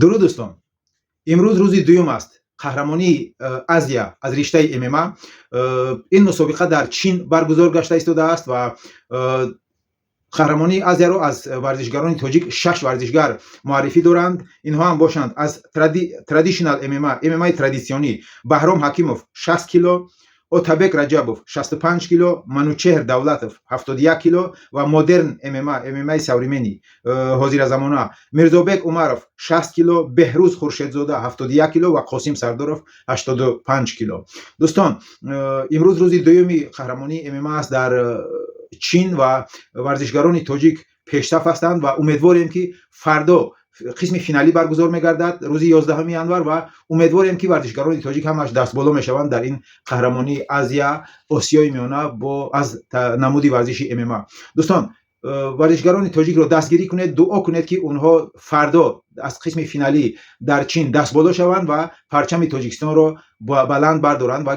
Дуруд, дӯстон! Имрӯз рӯзи дуюм аст қаҳрамонии Азия аз риштаи ММА. Ин мусобиқа дар Чин баргузор гашта истодааст ва қаҳрамонии Азияро аз варзишгарони тоҷик шаш варзишгар муаррифӣ доранд. Инҳо ҳам бошанд: аз traditional ММА, ММАи традитсионӣ, Баҳром Ҳакимов, 60 кило, Отабек Раҷабов, 65 кило, Манучеҳр Давлатов, 71 кило ва модерн ММА, ММАи современный, ҳозиразамона, Мирзобек Умаров, 60 кило, Беҳрӯз Хуршедзода, 71 кило ва Қосим Сардоров, 85 кило. Дӯстон, имрӯз рӯзи дуюми қаҳрамонии ММА аст дар Чин ва варзишгарони тоҷик пешсаф ҳастанд ва умедворем, ки фардо қисми финалӣ баргузор мегардад, рӯзи 11 январ, ва умедворем, ки варзишгарони тоҷик ҳамаш дастболо мешаванд дар ин қаҳрамонии Азия, Осиёи Миёна бо аз намуди варзиши ММА. Дӯстон, варзишгарони тоҷикро дастгирӣ кунед, дуо кунед, ки онҳо фардо аз қисми финалӣ дар Чин дастболо шаванд ва парчами Тоҷикистонро баланд бардоранд ва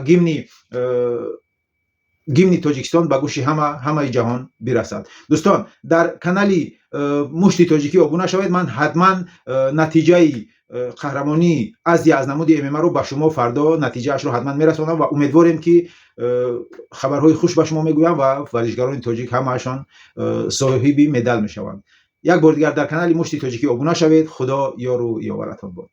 гимни Тоҷикистон ба гӯши ҳамаи ҷаҳон бирасад. Дӯстон, дар канали Мушти Тоҷикӣ обуна шавед. Ман ҳатман натиҷаи қаҳрамонии Азия аз намуди ММАро ба шумо фардо натиҷаашро ҳатман мерасонам ва умедворем, ки хабарҳои хуш ба шумо мегӯям ва варзишгарони тоҷик ҳамаашон соҳиби медал мешаванд. Як бори дигар, дар канали Мушти Тоҷикӣ обуна шавед. Худо ёру ёваратон бод.